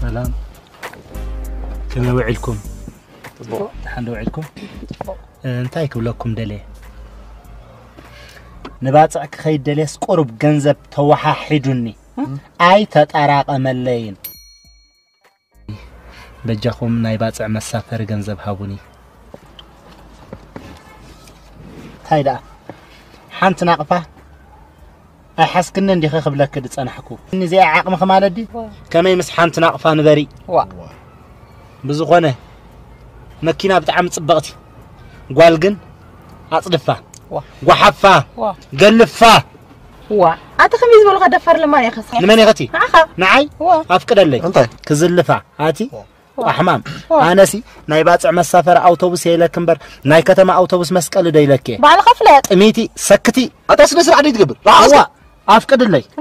ሰላም፣ ከመይ ውዒልኩም? ደሓን ዶ ውዒልኩም? እ፣ እንታይ ክብለኩም ደልየ፣ ንባጽዕ ክኸይድ ደልየስ ቁሩብ ገንዘብ ተወሓሒዱኒ፣ ኣይተጠራቐመለይን። በጃኹም ናይ ባጽዕ መሳፈሪ ገንዘብ ሃቡኒ። እንታይ ደኣ ሓንቲ ናቕፋ ኣይሓዝክንን ዲኺ ክብለኪ ዝጸናሕኩ። ንዚኣ ዓቕምኺ ማለት ድዩ? ከመይ ምስ ሓንቲ ናቕፋ ንበሪ? ዋ። ብዝኾነ መኪና ብጣዕሚ ጽብቕቲ፣ ጓል ግን ኣጽድፋ፣ ዋ። ጓሓፋ፣ ዋ። ገልፋ። ዋ። ኣቲ ከመይ ዝበሉኻ ደፋር ለማን ኢኻ? ንመን ኢኸቲ? ንዓኻ። ንዓይ? ዋ። ኣፍቅደለይ። እንታይ? ክዝልፋ። ኣቲ? ዋ። ኣሕማም። ዋ። ኣነሲ ናይ ባጽዕ መሳፈሪ ኣውቶቡስ የለክ እምበር ናይ ከተማ ኣውቶቡስ መስቀሊ ዶ ኢለክ? ባዕልኻ ፍለጥ። ጥሚቲ፣ ሰክቲ። ኣታ ስነ ስርዓት ደይ ትገብር? ዋ። ኣፍቅድለይ።